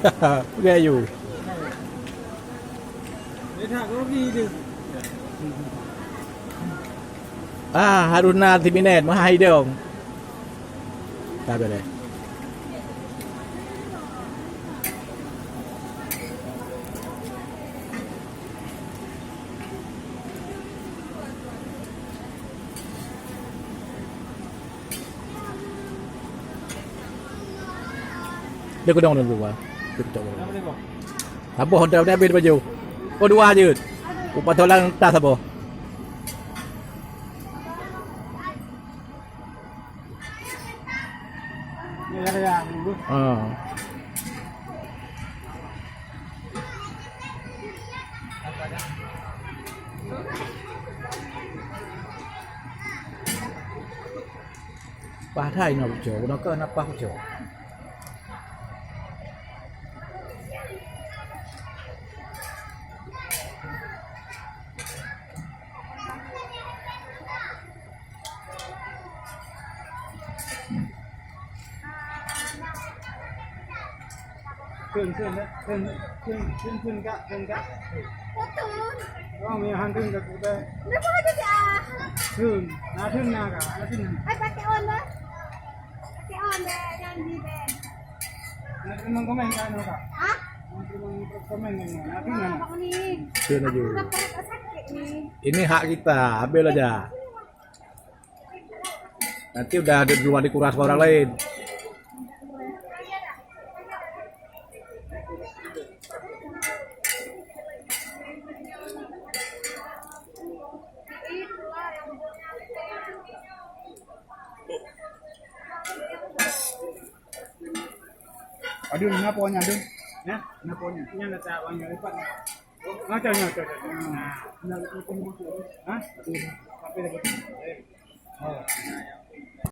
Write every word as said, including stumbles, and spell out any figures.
Peugah yue. Ah, harus na siminet, meuhai dong. Ka beureh. Dia kedong dulu, Bang. Dia ketok dulu. Saboh dah habis baju. Oh, dua je. Upah tolong tas saboh. Ha. Pah thai na ucok, na keuh na pah ucok. Kheun, kheun, kheun, kheun, kheun, kheun, kak, kheun, kak. Orang yang hantu dah kita. Kheun, na kheun na kak, na kheun. Ai pakai on dah. Pakai on dah, jangan di band. Na kheun komen kak, na kak. Hah? Na kheun komen kak, na kheun na. Apa ni? Kheun aja. Aku dah perut sakit ni. Ini hak kita, ambil aja. Nanti udah ada di rumah dikuras sama orang lain. Aduh, kenapa ni? Ya? Kenapa ni? Ini ada tak banyak lipat. Macam ni, macam ni. Nah, ha? Sampai lagi. Oh.